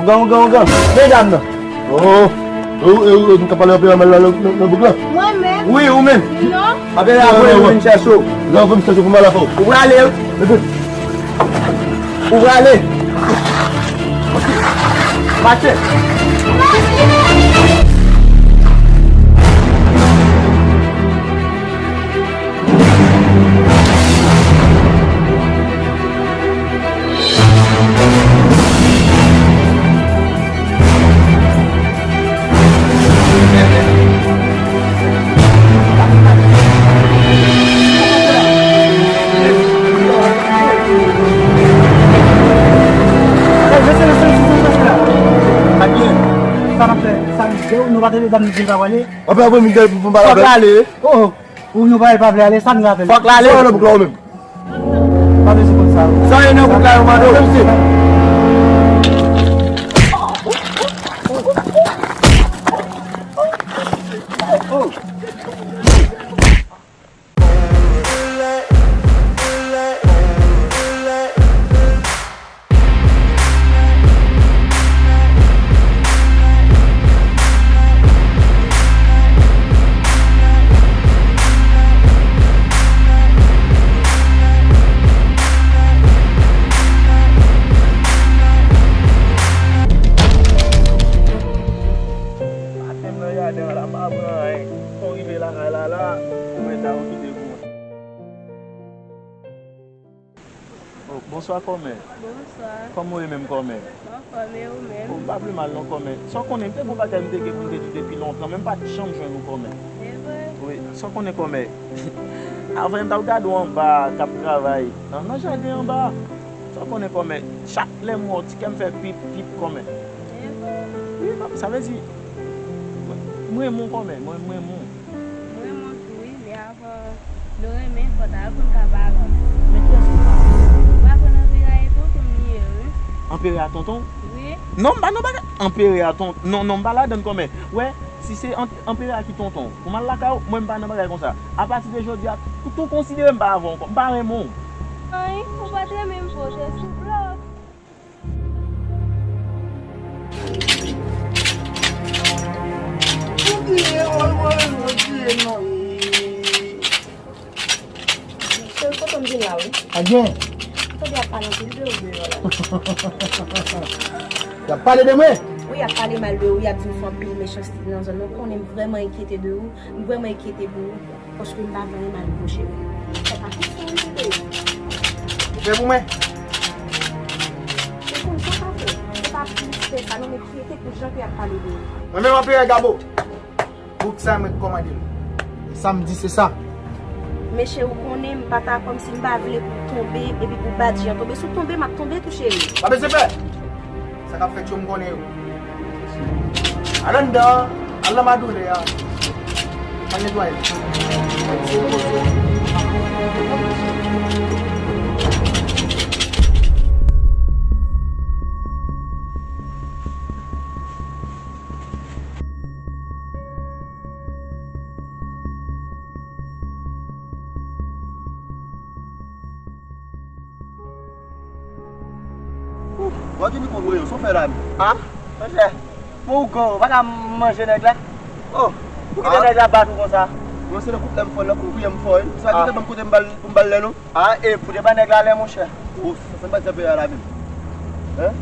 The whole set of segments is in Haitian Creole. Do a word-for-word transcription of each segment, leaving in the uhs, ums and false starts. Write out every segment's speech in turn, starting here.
Ougan, ougan, ougan. Men dam nan. Oh, ou, ou, ou, ou ka pale anpil mal la nan, nan, nan bouk la? Mwen menm? Wi, ou menm. Non. Apre la, mwen vin chèche w. Lè w vin chèche w pou mal la fè w. Ou prale. Ou prale. Mache. Sa n ap fè? Sa n ap fè? Nou pa te deja di n pa prale? Anpè apre m gen pou m pale. Fòk l ale. Oh, oh. Ou nou pa, pa vle ale, sa n ap fè? Fòk l ale. Sa nan bouk la ou menm? Pa bezwen konn sa. Sa yo nan bouk la yo mande w. Menm si. Maten m nan jaden an la, m pa pran anyen. Fò m rive lakay la la, mwen ta okite pou mwen. Oh, bonswa kòmè. Bonswa. Kòman w ye menm kòmè? M anfòm, e ou menm? Oh, m pa pi mal non kòmè. Sa w konnen, m te gen yon bagay m te gen pou m te di depi lontan, men m pa t janm jwenn ou kòmè. Se vre? Wi, sa w konnen kòmè. Avan, m t ap gade w anba a, k ap travay nan, nan jaden anba a. Sa w konnen kòmè. Chak lè m wè w, ti kè m fè pip, pip kòmè. Se vre? Wi, kòmè, sa vle di, mwen, m renmen w kòmè, mwen, m renmen w. M renmen w tou, wi, men avan nou renmen, fò ta aprann ka pale ansanm. Men kiyès ou pale? Ou pa konn Anperè a, e tonton m li ye, wi. Anperè a tonton? Wi. Non, m pa nan bagay Anperè a ton-, non, non, m pa ladann kòmè. Wè, si se an-, Anperè a ki tonton w, pou m al lakay ou, mwen m pa nan bagay konsa. Apati de jodi a, ou tou konsidere m pa avè w ankò, m pa renmen w. Anyen, ou pa t renmen m, pote sou blòf. Ou bliye, woy, woy, ou bliye, non. Cheri, kote m vin la, wi. Adyen. M tande y ap pale anpil de ou deyò la. Y ap pale de mwen? Wi, y ap pale mal de ou, y ap di ou fè anpil mechanste nan zòn nan. Ou konnen m vrèman enkyete de ou, m vrèman enkyete pou ou. Paske m pa vle anyen mal pou w, cheri. Fè pa tout sa ou vle. Ou fè pou mwen? Ou konn sa w ka fè. Se pa plis fè sa non, men enkyete pou jan ke y ap pale de ou. Mwen menm Anperè Gabo. Bouk sa mwen k kòmande l. E sa m di se sa. Mesye, ou konnen m pa ta kòmsi m pa vle pou w tonbe, epi pou badji an tonbe. Si w tonbe, m ap tonbe tou, cheri. Pa bezwen pè. Sa k ap fèt yo, m konnen yo. Al anndan an, al nan madoulè a. Al netwaye l. Ou pa gen mikwo mwen yo, sa w fè la menm? Ah, monchè, pou ou gò, ou pa ka manje nèg la? Oh, ou kite nèg la bat ou konsa? Mwen se nan kout lè m fò, nan kout kiyè m fò, wi. Sa ki fè ban m kote m ba l, pou m ba l lè non? Ah, e pou te ban nèg la lè, monchè. Oh, sa, sa n pa di Anperè a la menm. Hein?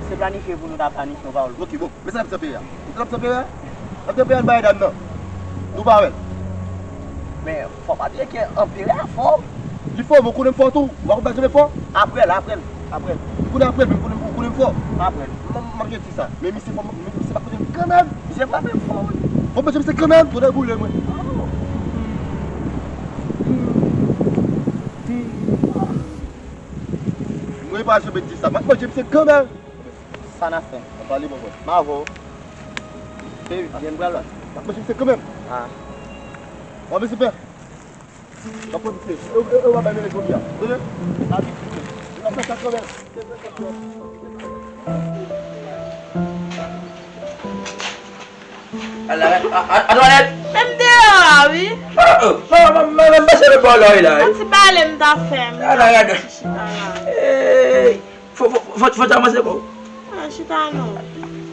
Se planifye pou nou ta planifye, yon pawòl. Ok, bon. Men sa n ap di Anperè a. Ou konn sa n ap di Anperè a? N ap di Anperè a bay dam nan. Nou pa wè l. Men fò pa bliye ke Anperè a fò. Li fò, men ou konnen m fò tou. Ou pa konn bagay fò? Apre l, apre l, apre l. Ou konnen apre l, men ou konnen, ou konnen m fò. Apre l. M, m ap jwenn ti sa. Men misye fò, men misye pa konnen m kanmenm. Misye frape m fò, wi. Bon, men misye kanmenm, tonè boule mwen. Mwen pa janm di sa. M ap manje misye kanmenm. Sa n ap fè? N ap pale, bòbò. M avè w. Baby, gen pral la. M ap manje misye kanmenm. Ah. W ap manje pè. M ap manje misye. E, e, e, w ap bay mele jodi a. Tande? N ap fè sa kanmenm. Ala, a, a, Antoinette! Men m deyò a, wi. Oh, oh, m, m, m, m pase nan bò la, wi, la, wi. Yon ti pale m ta fè, m ta fè chichi la. Ey, fò, fò, fò, fò w avanse kò w. An chita non.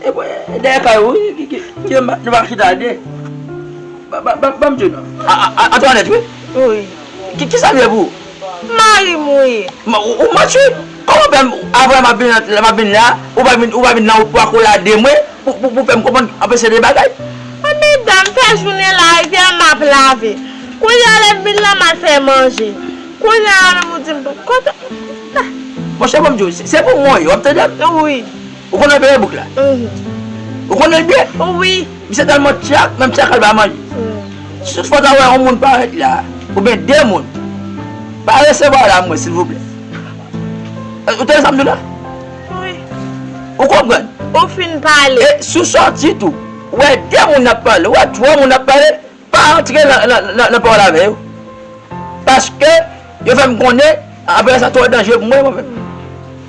E bon, e dèyè kay ou, ki, ki, ki, nou pa chita de. Ba, ba, ba, ba m di w non. A, a, a, Antoinette, wi. Wi. Ki, ki sa m ye pou ou? Mari m wi. Ma, ou, ou manti wi. Kòman fè m, apre m ap vin, lè m ap vin la, ou pa vin, ou pa vin nan ou pa kolade mwen, pou, pou, pou fè m konprann anpil de bagay? An medam, fè jounen la, rivyè m ap lave. Kounye a lè m vin la, m al fè manje. Kounye a menm ou di m, kote, ah. Monchè, ban m di w, se, se pou mwen, w ap tande m? Wi. Ou konnen Peyebouk la? Mhm. Ou konnen l byen? Wi. Misye tèlman tchak, menm tchak al pa manje. Mm. Si w ta wè yon moun parèt la, oubyen de moun, pa resevwa l a mwen, silvouplè. Ou tande sa m di w la? Wi. Ou konprann? Ou fin pale. E si w sòti tou, ou wè de moun ap pale, ou wè twa moun ap pale, pa antre nan, nan, nan, nan pawòl avè yo. Paske yo fè m konnen, apre sa twò danje pou mwen, mwen menm.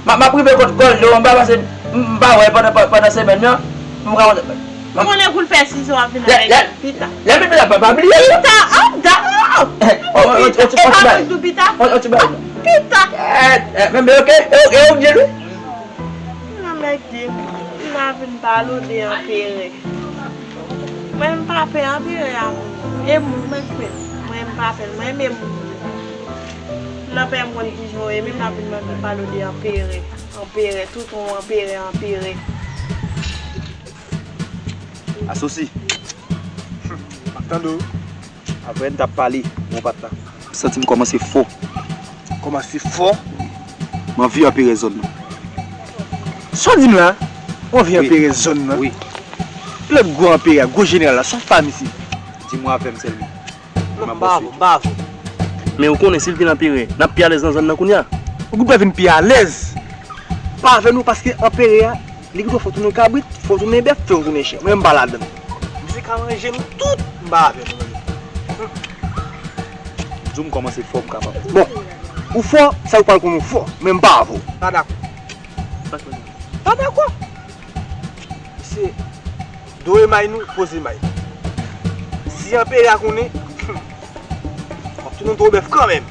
M a, m ap rive kot Gòldo anba, paske m, m pa wè l pandan, pandan semèn nan, pou m ka konn. Ou konnen pou l fè sizo ap vin avèk pita. Lè m vin la, pa, pa bliye l. Pita, oh, da, oh. On ti bagay. On ti bagay. Pita. Menm, ok, e ou di l wi. Nan mèg di m, m a vin pale w de anperè. Mwen m pa pè anperè a moun. E moun mwen k pè. Mwen m pa pè l. Mwen renmen moun. M nan pè m konn kijan w ye, men m ap vin mande pale w de anperè. Anperè, tout yon anperè, anperè. Asosi. M ap tande w. Apre n t ap pale, men w pa t la. M santi m kòmanse fò. Kòmanse fò? M anvi anperè zòn nan. Sa w di m la? Ou anvi anperè zòn nan? Wi. Lòt gwo anperè a, gwo jeneral la, sa w fè misye? Di mwen avè m sèlman. Non, m pa avè w, m pa avè w. Men ou konnen si l vin anperè, n ap pi alèz nan zòn nan kounye a. Ou gen dwa vin pi alèz. Pa avè nou paske anperè a, li gen dwa fè w tounen kabrit, fè w tounen bèf, fè w tounen chen. Mwen menm m pa ladan l. Misye ka manje nou tout, m pa avè nou. Di w m kòmanse fò, m kapab. Bon, ou fò, sa yo pral konn ou fò, men m pa avè w. Pa dakò. Pa dakò? Misye, do e may nou, poze may. Si anperè a konnen, w ap tounen tro bèf kanmenm.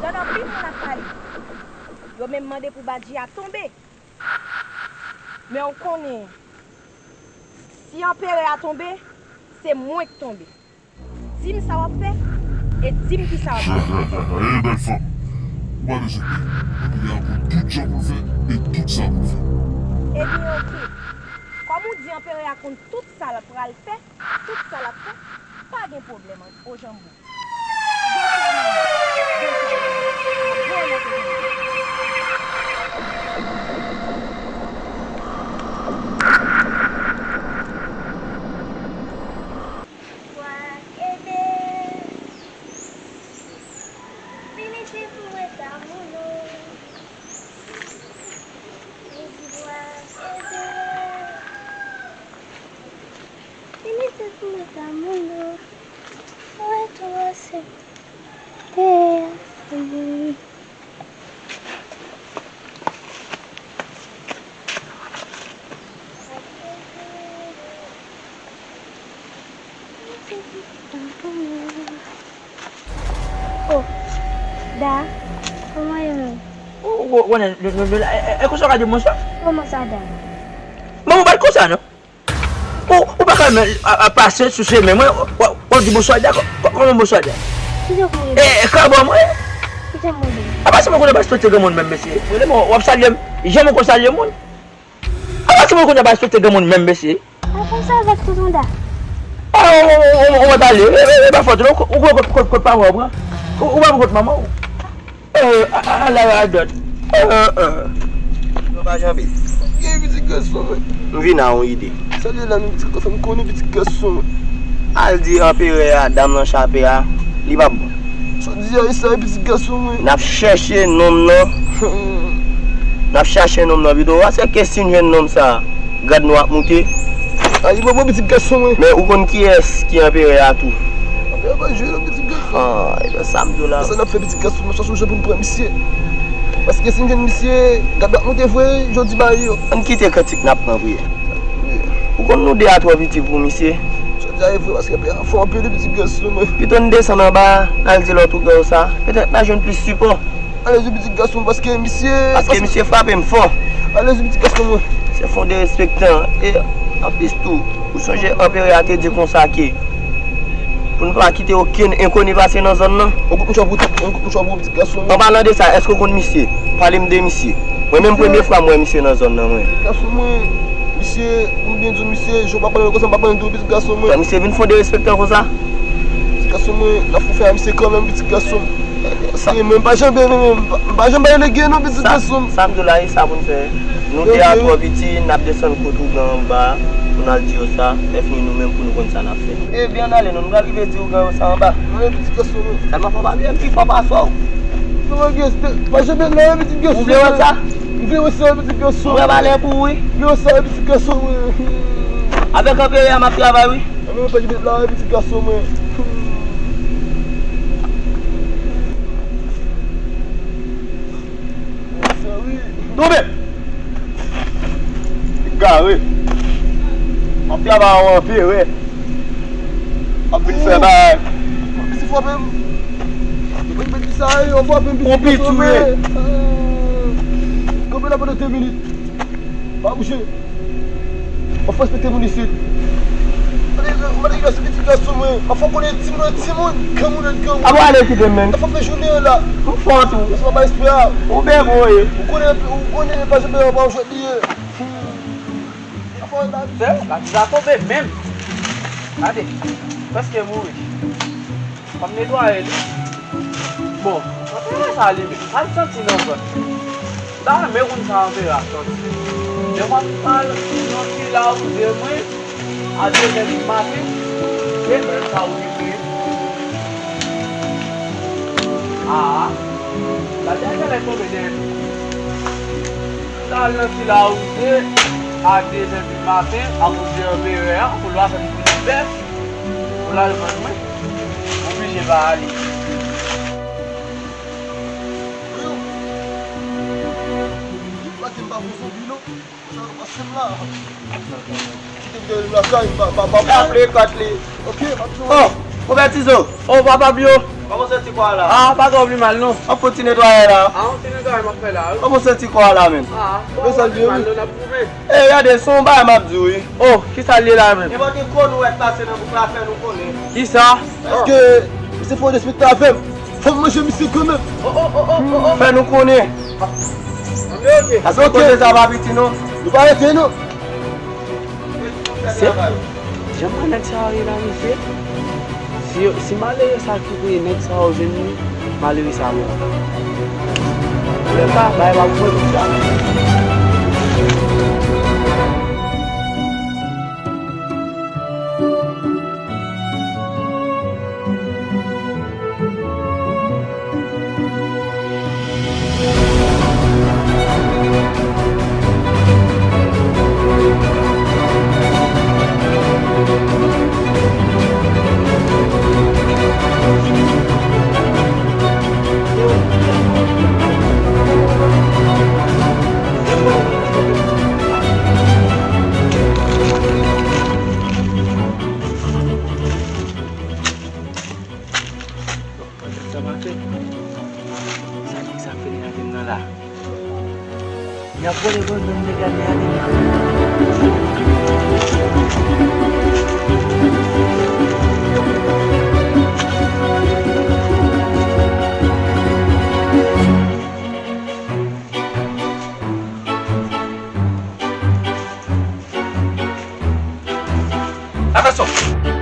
Atann, anpil moun ap pale. Yo menm mande pou Badji a tonbe. Men w konnen, si anperè a tonbe, se mwen k tonbe. Di m sa w ap fè, e di m kisa w ap fè. E bèl fanm, ou pa bezwen pè. Anperè a konn tout jan pou l fè, e tout sa pou l fè. Ebyen, oke. Kòm ou di anperè a konn tout sa l pral fè, tout sa l ap fè, pa gen pwoblèm, o Janbo. Vini te pou mwen ta moun yo. Mwen tou ase. Te ase moun. Oh, Da, kòman ye menm? Ou, ou, ou konnen, nou, nou, nou la, e, e, e konsa w ka di m bonswa? Kòman sa, Da? Manman w pa t konsa, non. Ou, ou pa ka menm, a, a, pase sou chemen mwen, w, w, w ap di bonswa, Da, kò-, kò-, kòman bonswa, Da? Kite pou mwen. E, e, kabò mwen. Kite mwen. A pa si mwen konnen pa respekte granmoun menm, mesye. Mwen, w ap salye m, janm ou konn salye moun. A pa si mwen konnen pa respekte granmoun menm, mesye. A konsa avèk tonton Da. A, ou, ou, ou, ou mwen pale, e, e, e pa fòt, non, ou, ou, ou, kot, kot paran w pran. Ou, ou pa pran kot manman w. Eh, a, a, a la radòt. Eh, eh. Nou pa janbe. Gen piti gras mwen. M vin a yon ide. Sa li la menm, pitit gason, m konnen pitit gason. Al di anperè a, dam nan chape a, li p ap bon. Sa w di a, e sa, pitit gason mwen. N ap chèche nonm nan. N ap chache nonm nan pito. Paske si n jwenn nonm sa, gad nou ap moute. A, li pa bon, pitit gason mwen. Men ou konn kiyès ki anperè a tou? Anperè pa jwe non, pitit gason. Ah, ebyen sa m di w la. Sa n ap fè, pitit gason mwen, chache yon jan pou n pran misye. Paske si n jwenn misye, gad nou ap moute vre, jodi ba yo. Ann kite kantik n ap pran priye. Ou konn nou de a twò piti pou misye. Sa w di a e vre, paske anperè a fò anpil wi, pitit gason mwen. Pito n desann anba, n al di lòt ougan yo sa. Petèt n a jwenn plis sipò. Ale di pitit gason, paske misye, paske misye frape m fò. Ale di pitit gason mwen. Se fon derespektan. E anplis tou, ou sonje anperè a te di konsa ke pou n pa kite okenn enkoni pase nan zòn nan. Yon kout mouchwa pou, yon kout mouchwa pou pitit gason mwen. An palan de sa, èske w konn misye? Pale m de misye. Mwen menm premye fwa m wè misye nan zòn nan mwen. Pitit gason mwen, misye, pou m byen di w, misye, jan w pa pale l konsa, m pa pale l tou, pitit gason mwen. Misye vin fon derespektan konsa. Pitit gason mwen, n ap fè a misye kanmenm, pitit gason m. Sa. E, men m pa janbe, men, men, m pa, m pa janm bay lege non, pitit gason m. Sa m di w la, e sa pou n fè. Nou de a twò piti, n ap desann kot ougan anba, pou n al di yo sa, lè fini nou menm pou nou konn sa n ap fè. Ebyen, ann ale non, nou pral rive di ougan yo sa anba. Mwen, pitit gason mwen. Sèlman fò pa bliye m pi fò pase w. Non, mwen gen, pa janbe la, pitit gason mwen. Ou vle wè sa? M vle wè sa, pitit gason mwen. Mwen pa lè pou ou, wi. M vle wè sa, pitit gason mwen. Avèk anperè a m ap travay, wi. Mwen pa janbe la, pitit gason mwen. Tonbe! Egare! M ap travay a w anperè. M ap vin fè bagay. Misye frape m. Mwen di sa, yo frape m, pitit gason mwen. Kanpe la pandan de minit. Pa bouje. Ou fò respekte moun isit. Mwen te gras pitit gason mwen. Mwen fò konnen timoun an timoun, granmoun an granmoun. Abo ale kite m, men. Mwen fò fè jounen an la. M fò tou. Mwen fò bay espri a. Ou byen voye. Ou konnen, ou konnen pa janbe an pa jwèt li ye. Mwen fò la. Sè, la ti sa tonbe menm. Gade, prèske mouri. Fò m netwaye li. Bon, anperè sa li menm, sa l santi nan vant li? M ta renmen konn sa anperè a santi. Lè m ap pale nan fil a wouze mwen, a de zè di maten, e lè sa ou rive. Aa, gade a genlè tonbe dèyè li. M ta al nan fil a wouze a de zè di maten, akoz de anperè a, pou l pa fè m kouri bèf, pou l al vann mwen. Oblije pa ale. Yo. Yo, pa di m pa bon zonbi non. Sa yo pase m la. Kite m gen lakay, m pa, pa, pa, pa. Aple kat li. Ok, m ap jwe. Oh, Robètizo. Oh, papa Bio. Kòman w santi kò a la? Ah, pa twò pi mal non. An fon ti netwayay la. Ah, yon ti netwayay m ap fè la, wi. Kòman w santi kò a la menm? Ah, pa twò pi mal non, n ap twouve. E gade, se yon bagay m ap di w, wi. Oh, kisa l ye la menm? Envante kò nou wè k pase nan bouk la, fè nou konnen. Kisa? Èske misye fè yon derespektan avè m? Fò m manje misye kanmenm. Oh, oh, oh, oh, oh, oh. Fè nou konnen. Anben, ok. Paske koze sa pa piti non. Nou pa rete non. Se jan mwen nèg sa yo ye la, mesye. Si yo, si malere sa ki premye nèg sa yo jwenn li, malere sa mò. Anlè sa, bay pa pou mwen tout sa. Sa pa fèt. Sa ki sa fè li avè m nan la? Y ap vòlè bannann nèg la, nèg la. Atansyon!